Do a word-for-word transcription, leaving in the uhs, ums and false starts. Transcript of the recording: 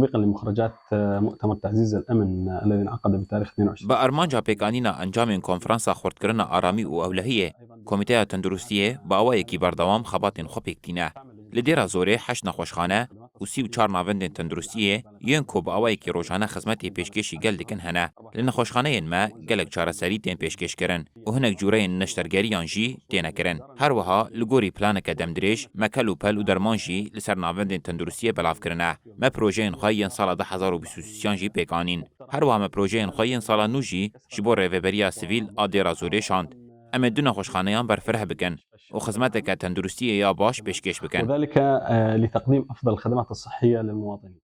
تطبيقا لمخرجات مؤتمر تعزيز الأمن الذي انعقد بتاريخ اثنين وعشرين. Bi armanca pêkanîna encamên Konferansa Xurtkirina Aramî û Ewlehiyê, Komîteya Tenduristiyê bi awayekî berdewam xebatên xwe pêk tîne. Li Dêra Zorê heşt nexweşxane û sî û çar navendên tenduristiyê yên ku bi awayekî rojane xizmetê pêşkêşî gel dikin hene. Li nexweşxaneyên me gelek çareserî tên pêşkêşkirin û hinek cûreyên neştergeriyan jî têne kirin. Her wiha li gorî planeke demdirêj me kel û pel û derman jî li ser navendên tenduristiyê belav kirine. Me projeyên xwe yên sala du hezar û bîst û sêyan jî pêk anîn. Her wiha me projeyên xwe yên sala nû jî ji bo Rêveberiya Sivîl a Dêra Zorê şand. Em ê du nexweşxaneyan berfireh bikin û xizmeteke tenduristiyê ya baş pêşkêş bikin. وذلك آه، لتقديم أفضل الخدمات الصحية للمواطنين.